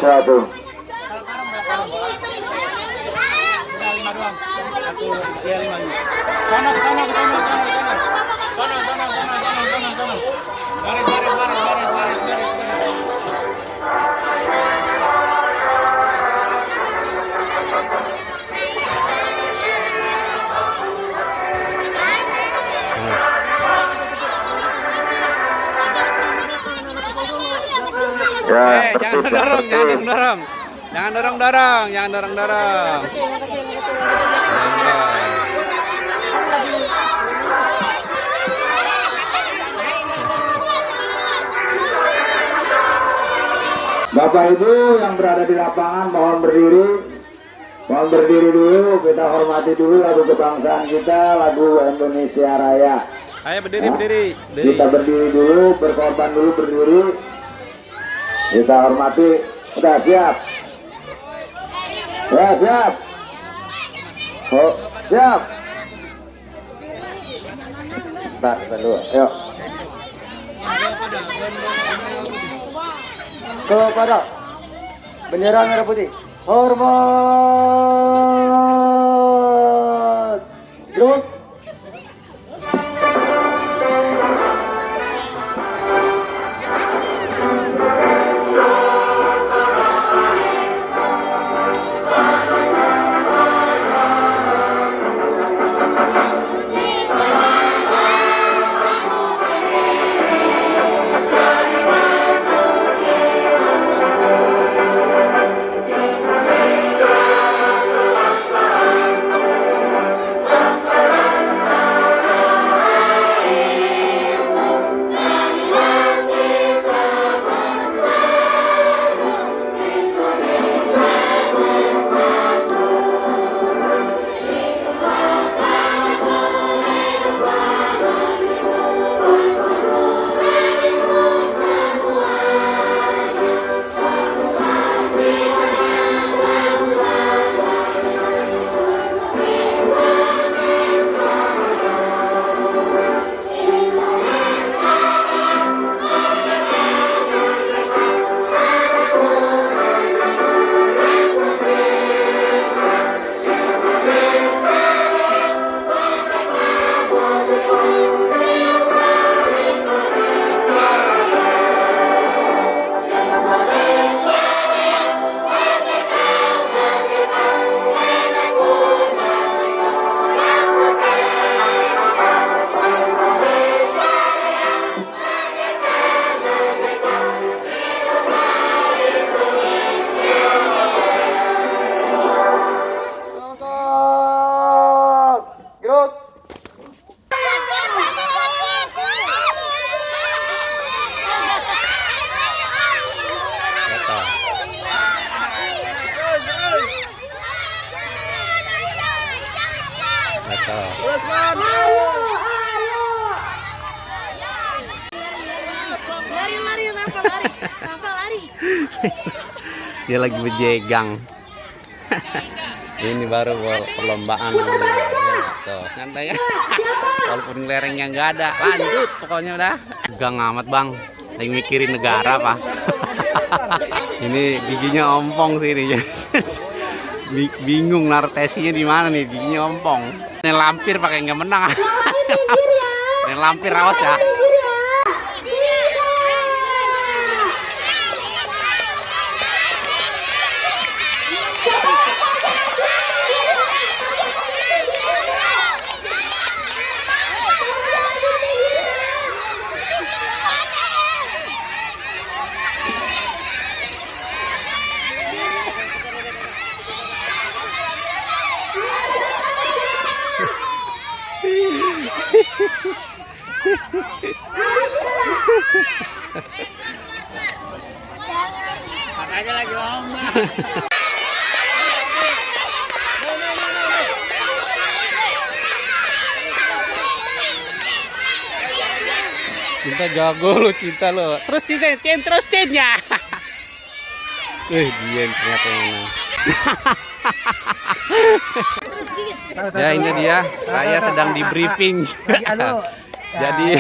Satu. Ya, Jangan dorong, jangan dorong. Jangan dorong-dorong, jangan dorong-dorong. Bapak Ibu yang berada di lapangan mohon berdiri. Mohon berdiri dulu, kita hormati dulu lagu kebangsaan kita, lagu Indonesia Raya. Ayo berdiri, berdiri. Kita berdiri dulu, berkorban dulu berdiri. Kita hormati. Udah siap? Ya siap. Oh siap. Bentar, dulu. Yuk. Kepada bendera merah putih. Hormat. Grup. Dia lagi berjegang. Ini baru perlombaan. Tuh, santai ya. Walaupun lerengnya nggak ada, lanjut pokoknya udah. Gang amat bang. Lagi mikirin negara apa? Ini giginya ompong sih ini. Bingung naruh tesinya di mana nih, giginya ompong. Ini lampir pakai nggak menang. Ini lampir awas ya. Makanya lagi lomba. Cinta jago lo, cinta lo. Terus terus ya. Dia ternyata yang ya ini dia, saya sedang di briefing. Jadi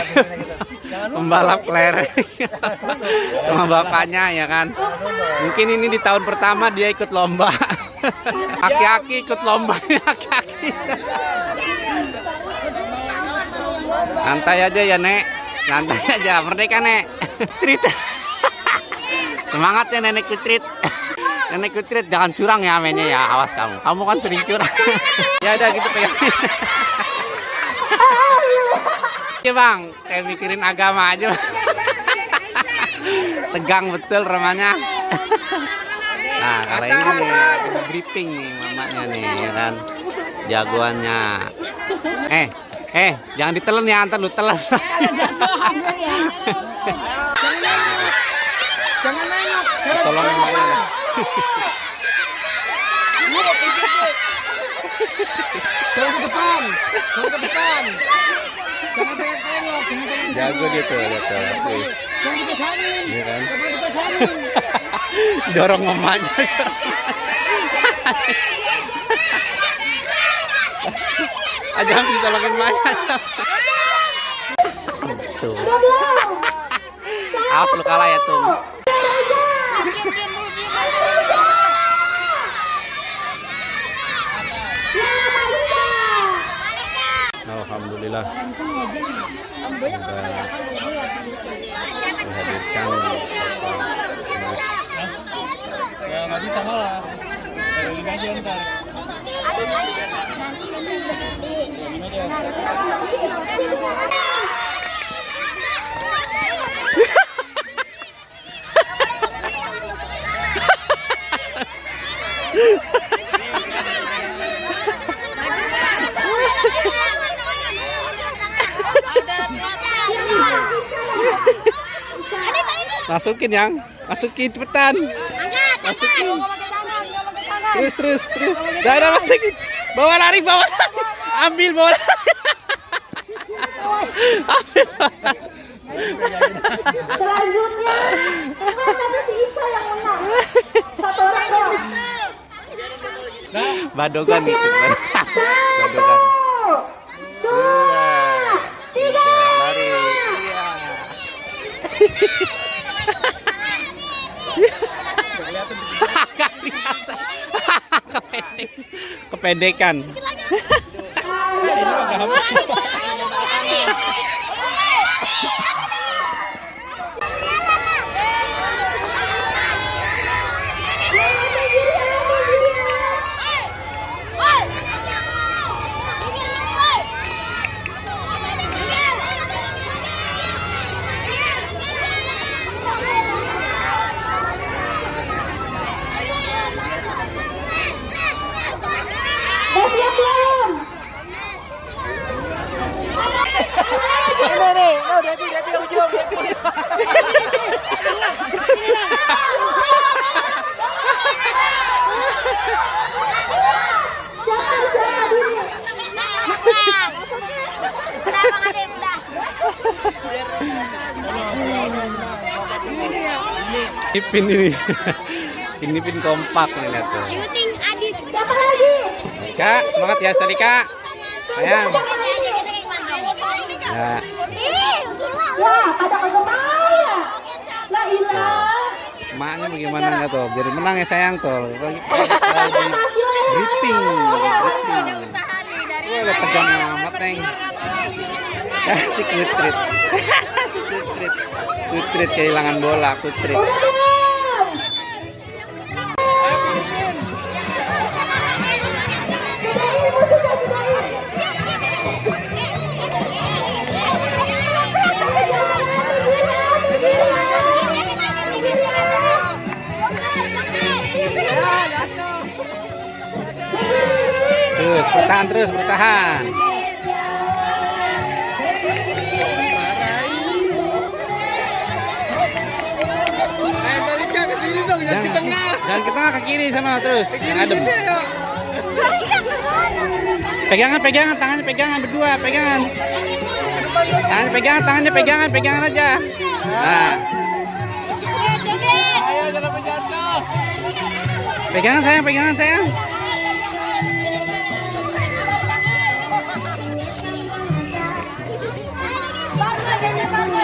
pembalap kelereng sama bapaknya ya kan. Mungkin ini di tahun pertama dia ikut lomba. Aki-aki ikut lomba, aki-aki. Santai aja ya Nek, santai aja, merdeka Nek. Treat. Semangat ya Nenek Kutrit. Nenek Kutrit jangan curang ya mainnya ya, awas kamu. Kamu kan sering curang. Ya udah gitu pegang. Oke Bang, kayak mikirin agama aja. Tegang betul remanya. Nah, kalau ini nih lagi briefing nih mamanya nih ya kan. Jagoannya. Jangan ditelan ya, antar lu telan. Jangan nengok. Tolongin mainnya. Jangan ke depan. Jangan ke depan. Jangan tengok. Jangan tengok. Jago dia tuh, lihat tuh. Jangan dipegangin. Iya kan? Jangan dipegangin. Dorong mamanya. Jangan ditolongin mamanya aja. Tuh. Awas lu kalah ya tuh. Alhamdulillah dihadirkan Ya nggak bisa malah. Ini aja ntar. Masukin yang, masukin cepetan, masukin. Terus. Dah masukin. Bawa lari, ambil bola. Selanjutnya, tapi si Isa yang menang. Satu orang doang. Badogan ikut, Badogan. Dua, tiga. Lari. Iya. Kependekan. Udah siap belum? Ini ujung. Ipin ini. Ini pin kompak nih lihat tuh. Syuting Adit. Siapa lagi? Kak, semangat ya Salika. Sayang. Ya. Ya, pada kagak mau ya. La ilah. Emaknya bagaimana enggak tuh? Biar menang ya sayang tuh. Lagi briefing. Udah tegang amat neng. Si Kutrit. Si Kutrit. Kutrit kehilangan bola, Kutrit. Udah dong. Terus bertahan. Salika ke sini dong, jangan ke tengah. Jangan ke tengah, ke kiri sana terus. Yang adem. Pegangan, tangannya pegangan berdua, pegangan. Tangannya pegangan aja. Nah. Ayo jangan menjatuh. Pegangan sayang. Bangga,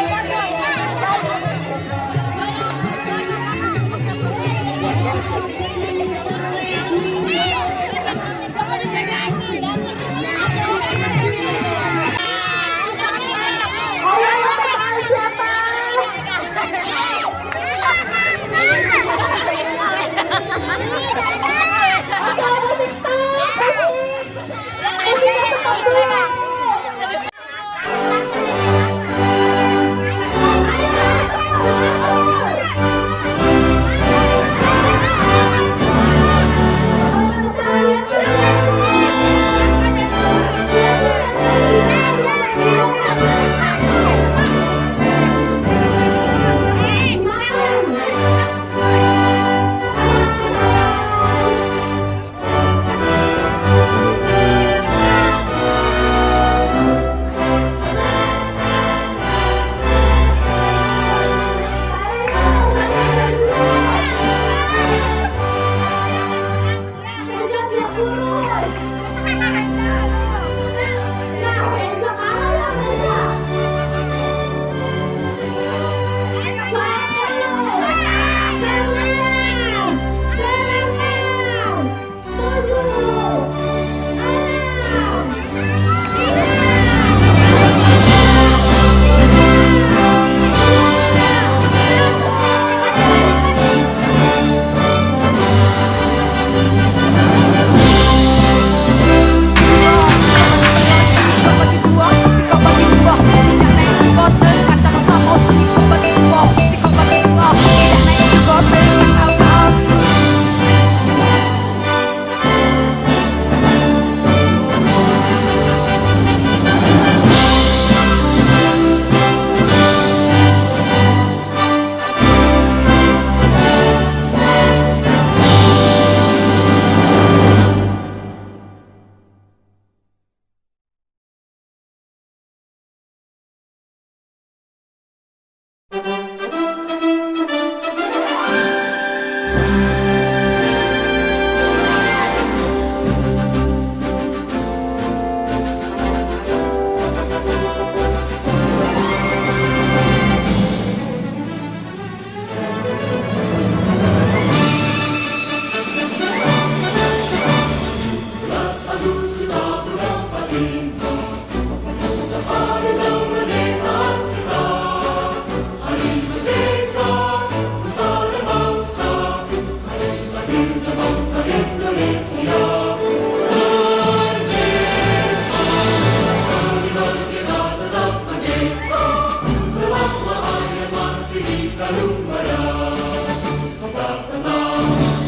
Lumba